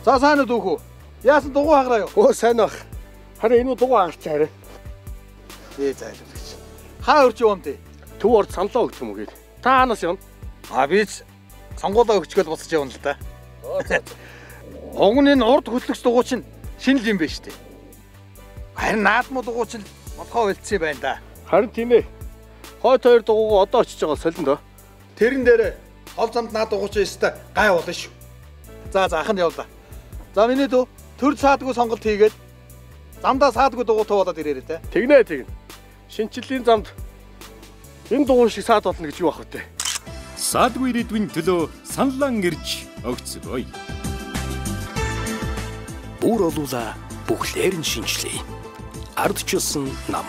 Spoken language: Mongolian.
За сайн уу дүүхүү? Яасан дугуй хагараа юу? Өө сайн байх. Харин энэ дугуй хагарч арай. Ээ зайлуулагч. Хаа өрч юм бэ? Төв орд саналаа өгч юм уу гээд. Та хаанаас явна? А би ч сонгуулаа өгчгөл буцаж явна л да. Уг нь энэ урд хөтлөгч дугуй чинь шинэ л юм байна шүү дээ. Харин наадмуу дугуй чинь молхоо болцсон байна да. Харин тийм ээ. Хойд хоёр дугуйгаа одоо очиж байгаа солино доо. Тэрэн дээр хол замд наад дугуй чинь өстой гай болно шүү. За за аханд явлаа. За миний дүү төр саадгүй сонголт хийгээд замдаа саадгүй дугуй туу болоод ирээрээ те. Тэгнэ тэгнэ. Шинэчлэлийн замд энэ дугуй шиг саад болно гэж юу ах вэ? Саадгүй ирээдүйн төлөө саналан ирж өгцгөөе. Бүр олуула бүхлээр нь шинжлэе. Ардчилсан нам.